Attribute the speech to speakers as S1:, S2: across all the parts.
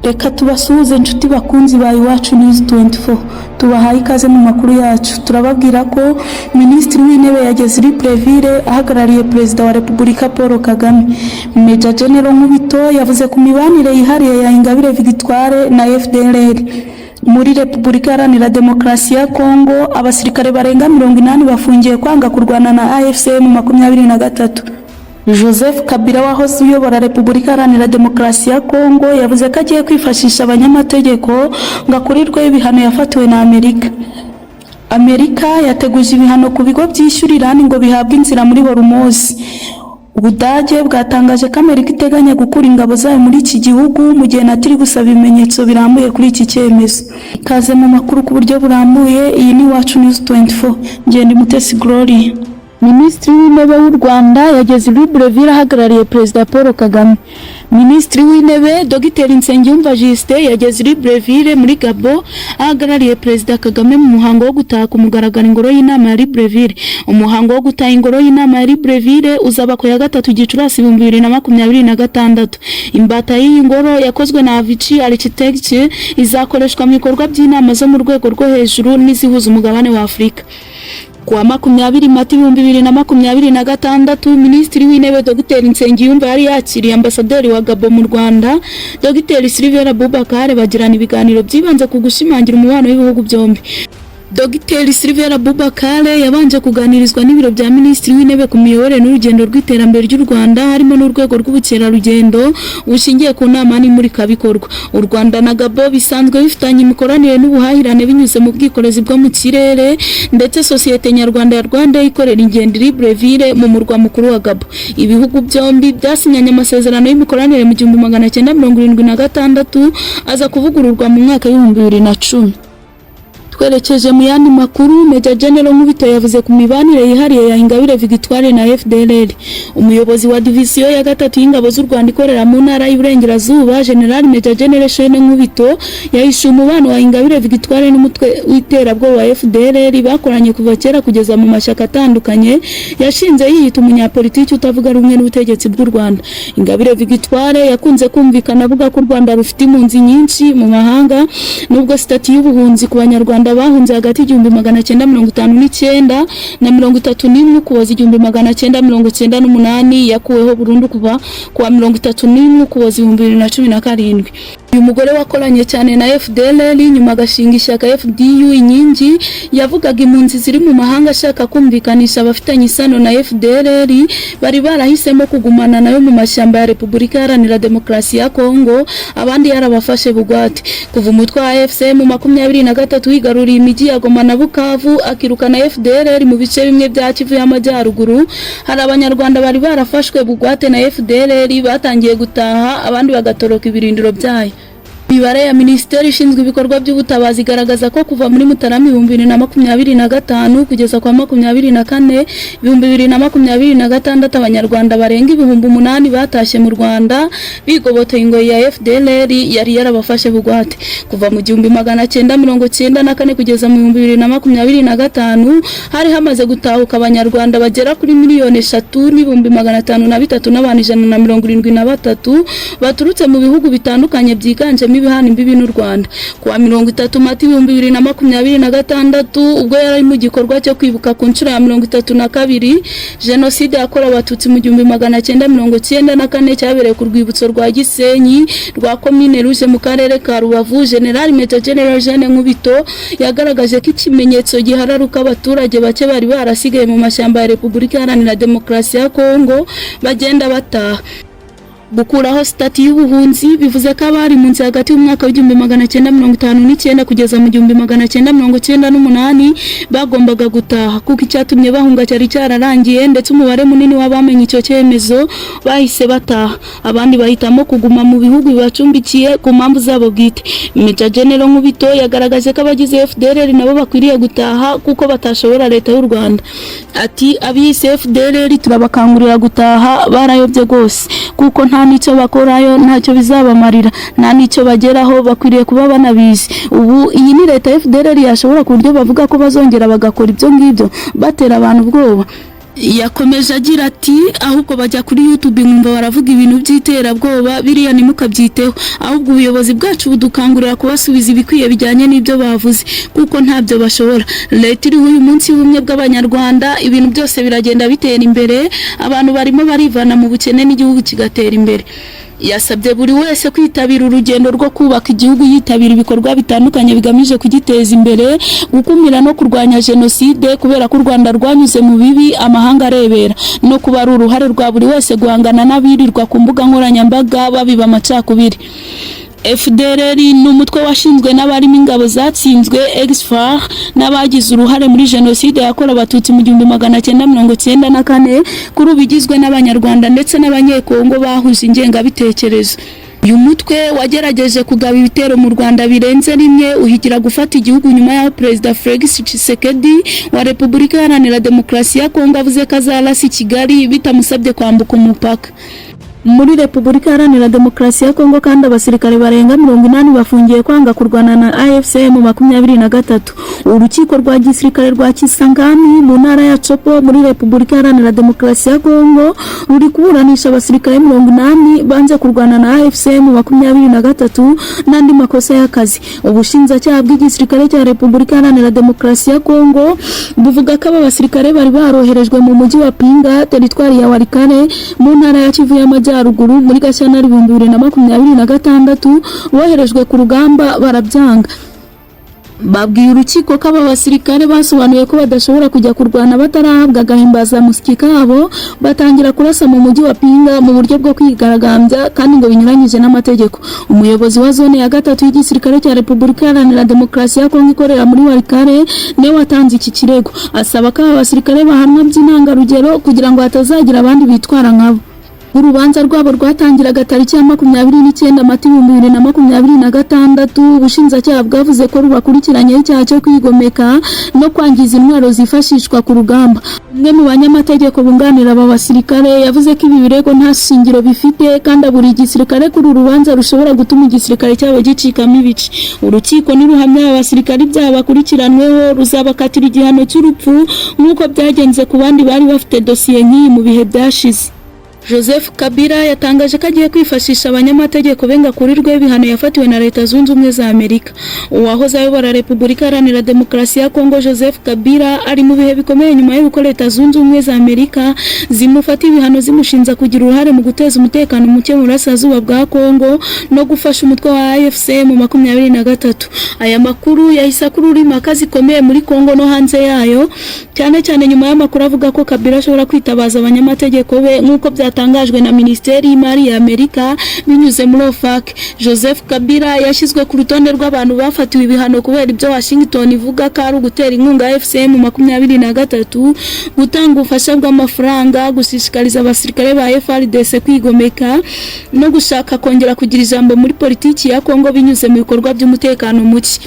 S1: Reka tubasuhuze inshuti bakunzi ba Iwacu News 24. Tubahaye ikaze mu makuru yacu. Turababwira ko Minisitiri w'Intebe yageze i Libreville ahagarariye Perezida wa Repubulika Paul Kagame. Major General Nkubito yavuze ku mibanire yihariye ya Ingabire Victoire na FDLR. Muri Repubulika Iharanira Demokarasi ya Kongo, abasirikare barenga 80 bafungiye kwanga kurwana na AFC M23. Joseph Kabila wahoze uyobora Repubulika Iharanira Demokarasi ya Kongo yavuze ko agiye kwifashisha abanyamategeko ngo akurirweho ibihano yafatiwe na Amerika. Amerika yateguje ibihano ku bigo byishyura Irani ngo bihabwe inzira muri Hormuz. Ubudage bwatangaje ko Amerika iteganya gukura ingabo zayo muri iki gihugu, mu gihe NATO iri gusaba ibimenyetso birambuye kuri iki cyemezo. Ikaze mu makuru ku buryo burambuye, iyi ni Iwacu News 24. Ngenda Mutesi Gloria. Minisitiri w'Intebe w'u Rwanda yageze i Libreville ahagarariye Perezida Paul Kagame. Minisitiri w'Intebe Dr Nsengiyumva Justin yageze i Libreville muri Gabon ahagarariye Perezida Kagame mu muhango wo gutaha ku mugaragaro ingoro y'inama ya Libreville. Umuhango wo gutaha ingoro y'inama ya Libreville uzaba ku ya 3 Gicurasi 2026. Imbata y'iyi ngoro yakozwe na Avicii Architecture izakoreshwa mu bikorwa by'inama zo mu rwego rwo hejuru n'izihuza umugabane wa Afurika. Kuwa 20 Mata 2026, Minisitiri w'Intebe Dr Nsengiyumva yari yakiriye Ambasaderi wa Gabon mu Rwanda, Dr Sylvère Aboubakar, bagirana ibiganiro byibanze ku gushimangira umubano w'ibihugu byombi. Dr Sylvère Aboubakar yabanje kuganirizwa n'ibiro bya Minisitiri w'Intebe ku miyoborere n'urugendo rw'iterambere ry'u Rwanda, harimo n'urwego rw'ubukerarugendo bushingiye ku nama n'imurikabikorwa. U Rwanda na Gabon bisanzwe bifitanye imikoranire n'ubuhahirane binyuze mu bwikorezi bwo mu kirere, ndetse sosiyete nyarwanda ya Rwanda ikorera ingendo i Libreville mu murwa mukuru wa Gabon. Ibihugu byombi byasinyanye amasezerano y'imikoranire mu 1976, aza kuvugururwa mu mwaka w'2010. Twerekeje mu yandi makuru, Major General Nkubito yavuze ku mibanire yihariye ya Ingabire Victoire na FDLR. Umuyobozi wa divisiyo ya gatatu y'ingabo z'u Rwanda ikorera mu ntara y'Iburengerazuba, General Major General Eugene Nkubito, yahishuye umubano wa Ingabire Victoire n'umutwe w'iterabwoba wa FDLR bakoranye kuva kera kugeza mu mashyaka atandukanye yashinze yiyita umunyapolitiki utavuga rumwe n'ubutegetsi bw'u Rwanda. Ingabire Victoire yakunze kumvikana avuga ko u Rwanda rufite impunzi nyinshi mu mahanga, nubwo sitati y'ubuhunzi ku Banyarwanda bahunze hagati y'1959 na 31 Ukuboza 1998 yakuweho burundu kuva kuwa 31 Ukuboza 2017. Uyu mugore wakoranye cyane na FDLR, nyuma agashinga ishyaka FDU Inkingi, yavugaga impunzi ziri mu mahanga ashaka kumvikanisha abafitanye isano na FDLR bari barahisemo kugumana nayo mu mashyamba ya Repubulika Iharanira Demokarasi ya Kongo, abandi yarabafashe bugwate. Kuva umutwe wa AFC M23 wigaruriye imijyi ya Goma na Bukavu, akirukana FDLR mu bice bimwe bya Kivu y'Amajyaruguru, hari Abanyarwanda bari barafashwe bugwate na FDLR batangiye gutaha, abandi bagatoroka ibirindiro byayo. Imibare ya Minisiteri ishinzwe ibikorwa by'ubutabazi igaragaza ko kuva muri Mutarama 2025 kugeza kwa 24 2026, Abanyarwanda barenga 8000 batashye mu Rwanda bigoboteye ingoyi ya FDLR yari yarabafashe bugwate. Kuva mu 1994 kugeza mu 2025, hari hamaze gutahuka Abanyarwanda bagera kuri 3,503,173 n'abantu 173 baturutse mu bihugu bitandukanye byiganjemo ibihana imbibi n'u Rwanda. Kuwa 30 Mata 2026, ubwo yari ari mu gikorwa cyo kwibuka ku nshuro ya 32 Jenoside yakorewe Abatutsi mu 1994 cyabereye ku rwibutso rwa Gisenyi rwa Komine Rouge mu karere ka Rubavu, General Major General Eugene Nkubito yagaragaje ko ikimenyetso gihararuka abaturage bake bari barasigaye mu mashyamba ya Repubulika Iharanira Demokarasi ya Kongo bagenda bataha. Gukuraho sitati y'ubuhunzi bivuze ko abari impunzi hagati y'umwaka w'1959 kugeza mu 1998 bagombaga gutaha, kuko icyatumye bahunga cyari cyararangiye, ndetse umubare munini w'abamenye icyo cyemezo bahise bataha, abandi bahitamo kuguma mu bihugu bibacumbikiye ku mpamvu zabo bwite. Major General Nkubito yagaragaje ko abagize FDLR nabo bakwiriye gutaha kuko batashobora leta y'u Rwanda. Ati: "Abiyise FDLR turabakangurira gutaha, barayobye rwose, kuko nta n'icyo bakorayo, ntacyo bizabamarira, nta n'icyo bageraho, bakwiriye kuba banabizi. Ubu iyi ni leta FDLR yashobora, ku buryo bavuga ko bazongera bagakora ibyo ngibyo batera abantu ubwoba?" Yakomeje agira ati: "Ahubwo bajya kuri YouTube nkumva baravuga ibintu by'iterabwoba, biriya ntimukabyiteho. Ahubwo ubuyobozi bwacu budukangurira kubasubiza ibikwiye bijyanye n'ibyo bavuze, kuko ntabyo bashobora. Leta iriho uyu munsi y'ubumwe bw'Abanyarwanda, ibintu byose biragenda bitera imbere, abantu barimo barivana mu bukene n'igihugu kigatera imbere." Yasabye buri wese kwitabira urugendo rwo kubaka igihugu, yitabira ibikorwa bitandukanye bigamije kugiteza imbere, gukumira no kurwanya jenoside, kubera ko u Rwanda rwanyuze mu bibi amahanga arebera, no kuba ari uruhare rwa buri wese guhangana n'abirirwa ku mbuga nkoranyambaga babiba amacakubiri. FDLR ni umutwe washinzwe n'abarimo ingabo zatsinzwe, ex-FAR, n'abagize uruhare muri jenoside yakorewe Abatutsi mu 1994, kuri ubu igizwe n'Abanyarwanda ndetse n'Abanyekongo bahuje ingengabitekerezo. Uyu mutwe wagerageje kugaba ibitero mu Rwanda birenze rimwe, uhigira gufata igihugu nyuma y'aho Perezida Felix Tshisekedi wa Repubulika Iharanira Demokarasi ya Kongo avuze ko azarasa i Kigali bitamusabye kwambuka umupaka. Muri Repubulika Iharanira Demokarasi ya Kongo kandi, abasirikare barenga 80 bafungiye kwanga kurwana na AFC M23. Urukiko rwa gisirikare rwa Kisangani mu ntara ya Tshopo muri Repubulika Iharanira Demokarasi ya Kongo ruri kuburanisha abasirikare 80 banze kurwana na AFC M23 n'andi makosa y'akazi. Ubushinjacyaha bw'igisirikare cya Repubulika Iharanira Demokarasi ya Kongo buvuga ko aba basirikare bari baroherejwe mu mujyi wa Pinga, teritwari ya Walikale, mu ntara ya Kivu y'Amajyaruguru muri Gashyantare 2026. Boherejwe ku rugamba barabyanga. Babwiye urukiko ko aba basirikare basobanuye ko badashobora kujya kurwana batarahabwa agahimbazamusyi kabo, batangira kurasa mu mujyi wa Pinga mu buryo bwo kwigaragambya kandi ngo binyuranyije n'amategeko. Umuyobozi wa zone ya gatatu y'igisirikare cya Repubulika Iharanira Demokarasi ya Kongo ikorera muri Walikale niwe watanze iki kirego, asaba ko aba basirikare bahanwa by'intangarugero kugira ngo hatazagira abandi bitwara nkabo. Urubanza rwabo rwatangiraga tariki ya 29 Mata 2026. Ubushinjacyaha bwavuze ko rubakurikiranyeho icyaha cyo kwigomeka no kwangiza intwaro zifashishwa ku rugamba. Umwe mu banyamategeko bunganira aba basirikare yavuze ko ibi birego nta shingiro bifite, kandi abura igisirikare kuri uru rubanza rushobora gutuma igisirikare cyabo gicikamo ibice. Urukiko niruhamya aba basirikare ibyaha bakurikiranweho, ruzabakatira igihano cy'urupfu nk'uko byagenze ku bandi bari bafite dosiye nk'iyi mu bihe byashize. Joseph Kabila yatangaje ko agiye kwifashisha abanyamategeko be ngo akurirweho ibihano yafatiwe na Leta Zunze Ubumwe za Amerika. Uwahoze ayobora Repubulika Iharanira Demokarasi ya Kongo, Joseph Kabila, ari mu bihe bikomeye nyuma y'uko Leta Zunze Ubumwe za Amerika zimufata ibihano zimushinja kugira uruhare mu guteza umutekano muke mu burasirazuba bwa Kongo no gufasha umutwe wa AFC M23. Aya makuru yahise akurura impaka zikomeye muri Kongo no hanze yayo, cyane cyane nyuma y'amakuru avuga ko Kabila ashobora kwitabaza abanyamategeko be, nk'uko byatangajwe na Minisiteri y'Imari ya Amerika binyuze muri OFAC. Joseph Kabila yashyizwe ku rutonde rw'abantu bafatiwe ibihano kubera ibyo Washington ivuga ko ari ugutera inkunga AFC M23, gutanga ubufasha bw'amafaranga, gushishikariza abasirikare ba FARDC kwigomeka no gushaka kongera kugira ijambo muri politiki ya Kongo binyuze mu bikorwa by'umutekano muke.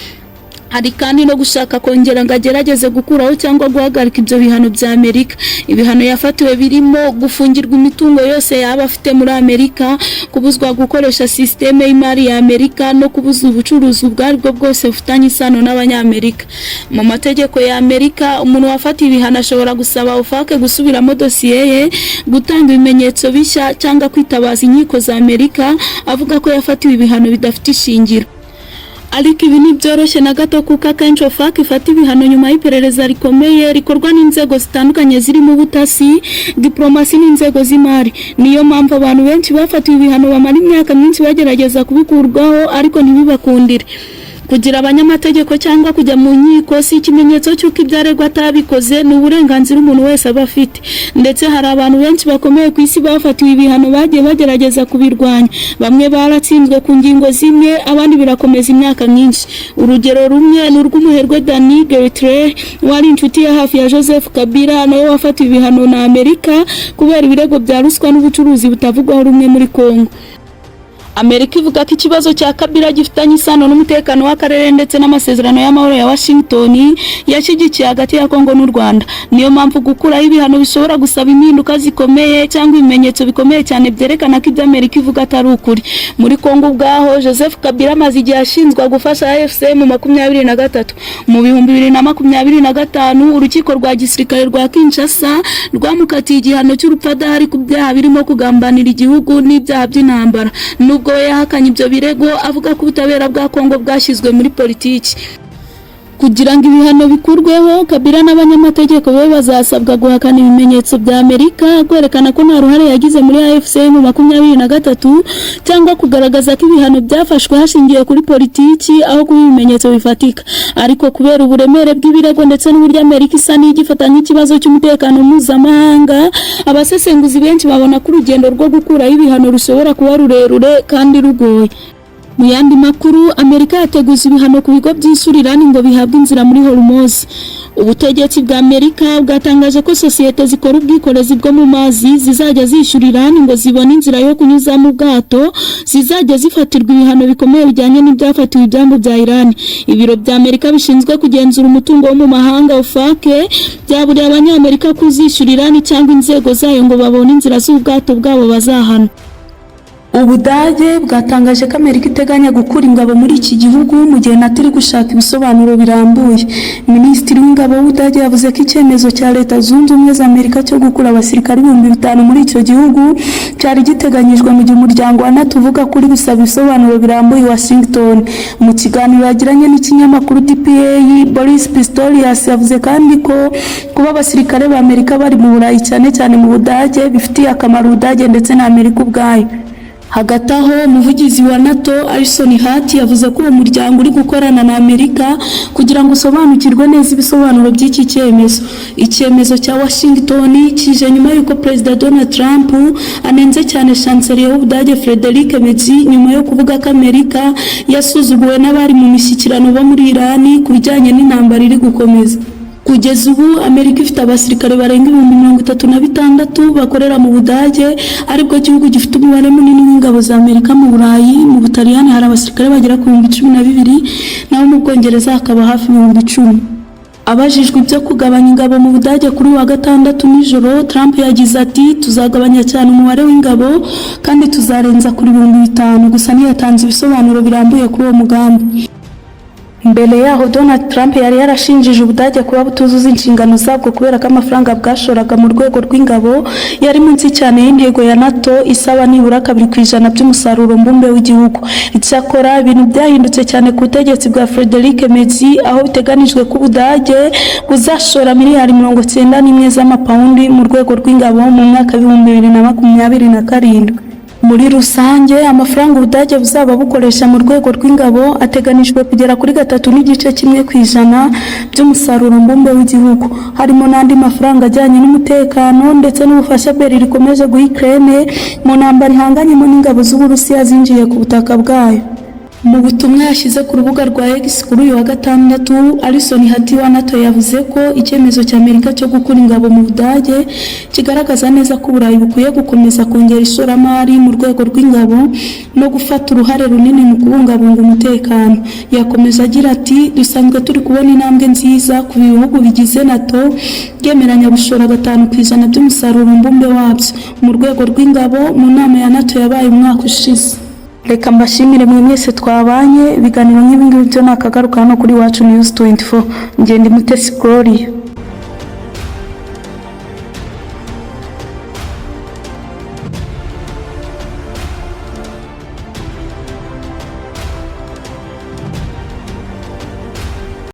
S1: Hari kandi no gushaka kongera ngo agerageze gukuraho cyangwa guhagarika ibyo bihano bya Amerika. Ibihano yafatiwe birimo gufungirwa imitungo yose yaba afite muri Amerika, kubuzwa gukoresha sisiteme y'imari ya Amerika no kubuza ubucuruzi ubwo aribwo bwose bufitanye isano n'Abanyamerika. Mu mategeko ya Amerika, umuntu wafatiwe ibihano ashobora gusaba OFAC gusubiramo dosiye ye, gutanga ibimenyetso bishya cyangwa kwitabaza inkiko za Amerika avuga ko yafatiwe ibihano bidafite ishingiro. Ariko ibi ntibyoroshye na gato, kuko akenshi OFAC ifata ibihano nyuma y'iperereza rikomeye rikorwa n'inzego zitandukanye zirimo ubutasi, diplomasi n'inzego z'imari. Niyo mpamvu abantu benshi bafatiwe ibihano bamara imyaka myinshi bagerageza kubikurwaho, ariko ntibibakundire. Kugira abanyamategeko cyangwa kujya mu nkiko si ikimenyetso cy'uko ibyo aregwa atabikoze. Ni uburenganzira umuntu wese aba afite. Ndetse hari abantu benshi bakomeye ku isi bafatiwe ibihano bagiye bagerageza kubirwanya. Bamwe baratsinzwe ku ngingo zimwe, abandi birakomeza imyaka myinshi. Urugero rumwe ni urw'umuherwe Danny Gertler, wari inshuti ya hafi ya Joseph Kabila, nawe wafatiwe ibihano na Amerika kubera ibirego bya ruswa n'ubucuruzi butavugwaho rumwe muri Congo. Amerika ivuga ko ikibazo cya Kabila gifitanye isano n'umutekano w'akarere ndetse n'amasezerano y'amahoro ya Washington yashyigikiye hagati ya Kongo n'u Rwanda. Niyo mpamvu gukuraho ibihano bishobora gusaba impinduka zikomeye cyangwa ibimenyetso bikomeye cyane byerekana ko ibyo Amerika ivuga atari ukuri. Muri Kongo ubwaho, Joseph Kabila amaze igihe ashinzwa gufasha AFC M 23. Mu 2025, urukiko rwa gisirikare rwa Kinshasa rwamukatiye igihano cy'urupfu adahari ku byaha birimo kugambanira igihugu n'ibyaha by'intambara, nubwo we yahakanye ibyo birego, avuga ko ubutabera bwa Kongo bwashyizwe muri politiki. Kugira ngo ibihano bikurweho, Kabila n'abanyamategeko be bazasabwa guhakana ibimenyetso bya Amerika, kwerekana ko nta ruhare yagize muri AFC M 23, cyangwa kugaragaza ko ibihano byafashwe hashingiwe kuri politiki aho kuba ibimenyetso bifatika. Ariko kubera uburemere bw'ibirego ndetse n'uburyo Amerika isa n'igifata nk'ikibazo cy'umutekano mpuzamahanga, abasesenguzi benshi babona ko urugendo rwo gukuraho ibihano rushobora kuba rurerure kandi rugoye. Mu yandi makuru, Amerika yateguye ibihano ku bigo byishyura Irani ngo bihabwe inzira muri Hormuz. Ubutegetsi bwa Amerika bwatangaje ko sosiyete zikora ubwikorezi bwo mu mazi zizajya zishyura Irani ngo zibone inzira yo kunyuzamo ubwato zizajya zifatirwa ibihano bikomeye bijyanye n'ibyafatiwe ibyambu bya Irani. Ibiro bya Amerika bishinzwe kugenzura umutungo wo mu mahanga, OFAC, byaburiye Abanyamerika kuzishyura Irani cyangwa inzego zayo ngo babone inzira z'ubwato bwabo bazahanwa. Ubudage bwatangaje ko Amerika iteganya gukura ingabo muri iki gihugu mu gihe NATO iri gushaka ibisobanuro birambuye. Minisitiri w'ingabo w'Ubudage yavuze ko icyemezo cya Leta Zunze Ubumwe za Amerika cyo gukura abasirikare 5000 muri icyo gihugu cyari giteganyijwe mu gihe umuryango wa NATO uvuga ko uri gusaba ibisobanuro birambuye Washington. Mu kiganiro yagiranye n'ikinyamakuru DPA, Boris Pistorius yavuze kandi ko kuba abasirikare ba Amerika bari mu Burayi, cyane cyane mu Budage, bifitiye akamaro Ubudage ndetse na Amerika ubwayo. Hagati aho, umuvugizi wa NATO, Alison Hart, yavuze ko uwo muryango uri gukorana na Amerika kugira ngo usobanukirwe neza ibisobanuro by'iki cyemezo. Icyemezo cya Washington kije nyuma y'uko Perezida Donald Trump anenze cyane Chancelier w'Ubudage, Friedrich Merz, nyuma yo kuvuga ko Amerika yasuzuguwe n'abari mu mishyikirano bo muri Irani ku bijyanye n'intambara iri gukomeza. Kugeza ubu, Amerika ifite abasirikare barenga 36,000 bakorera mu Budage, aribwo gihugu gifite umubare munini w'ingabo za Amerika mu Burayi. Mu Butaliyani hari abasirikare bagera ku 12,000, naho mu Bwongereza hakaba hafi 10,000. Abajijwe ibyo kugabanya ingabo mu Budage kuri uyu wa gatandatu nijoro, Trump yagize ati: "Tuzagabanya cyane umubare w'ingabo kandi tuzarenza kuri 5000." Gusa ntiyatanze ibisobanuro birambuye kuri uwo mugambi. Mbere yaho, Donald Trump yari yarashinjije Ubudage kuba butuzuza inshingano zabwo kubera ko amafaranga bwashoraga mu rwego rw'ingabo yari munsi cyane y'intego ya NATO isaba nibura 2% by'umusaruro mbumbe w'igihugu. Icyakora ibintu byahindutse cyane ku butegetsi bwa Friedrich Merz, aho biteganijwe ko Ubudage buzashora miliyari 91 z'amapawundi mu rwego rw'ingabo mu mwaka wa 2027. Muri rusange, amafaranga Ubudage buzaba bukoresha mu rwego rw'ingabo ateganijwe kugera kuri 3.1% by'umusaruro mbumbe w'igihugu, harimo n'andi mafaranga ajyanye n'umutekano ndetse n'ubufasha Berlin ikomeje guha Ukraine mu ntambara ihanganyemo n'ingabo z'Uburusiya zinjiye ku butaka bwayo. Mu butumwa yashyize ku rubuga rwa X kuri uyu wa gatandatu, Alison Hart wa NATO yavuze ko icyemezo cya Amerika cyo gukura ingabo mu Budage kigaragaza neza ko Uburayi bukwiye gukomeza kongera ishoramari mu rwego rw'ingabo no gufata uruhare runini mu kubungabunga umutekano. Yakomeje agira ati: "Dusanzwe turi kubona intambwe nziza ku bihugu bigize NATO byemeranya gushora 5% by'umusaruro mbumbe wabyo mu rwego rw'ingabo mu nama ya NATO yabaye umwaka ushize." Reka mbashimire mwe mwese twabanye. Ibiganiro nk'ibi ngibi byo ni akagaruka hano kuri Iwacu News 24. Ngenda Mutesi Gloria.